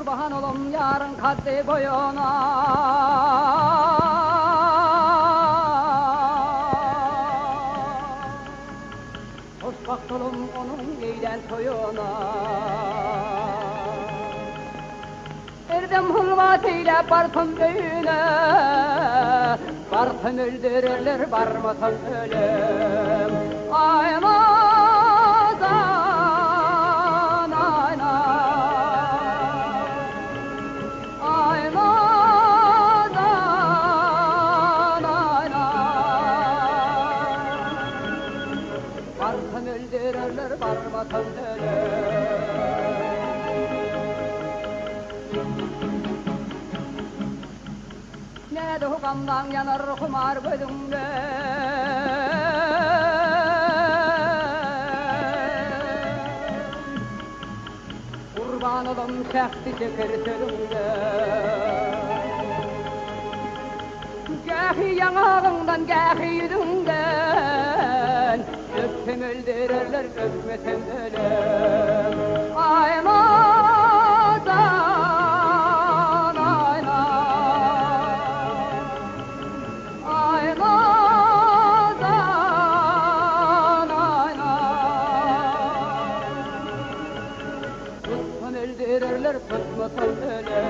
Gurban olam ýaryň kaddy boýuna. Hoşbagt olam onuň eýlän toýuna. Erdem hylwat eýläp barsam öýüne, Barsam öldürerler, barmasam ölem. Aý nazan, aý naz. Aý nazan, aý naz. Barsam öldürerler, barmasam ölem. Näde gamdan ýanar humar gözüňde. Gurban olam şähdi şeker sözüňde. Gähi ýaňagyňdan, gähi ýüzüňden, Öpsem öldürerler, öpmesem ölem. Aý nazan, aý naz. Aý nazan, aý naz. Tutsam öldürerler, tutmasam ölem.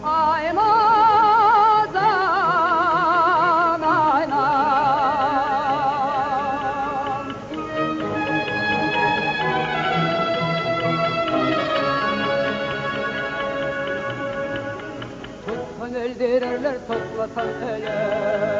Aý nazan, aý naz. Tutsan öldürerler, tutmasan ölem.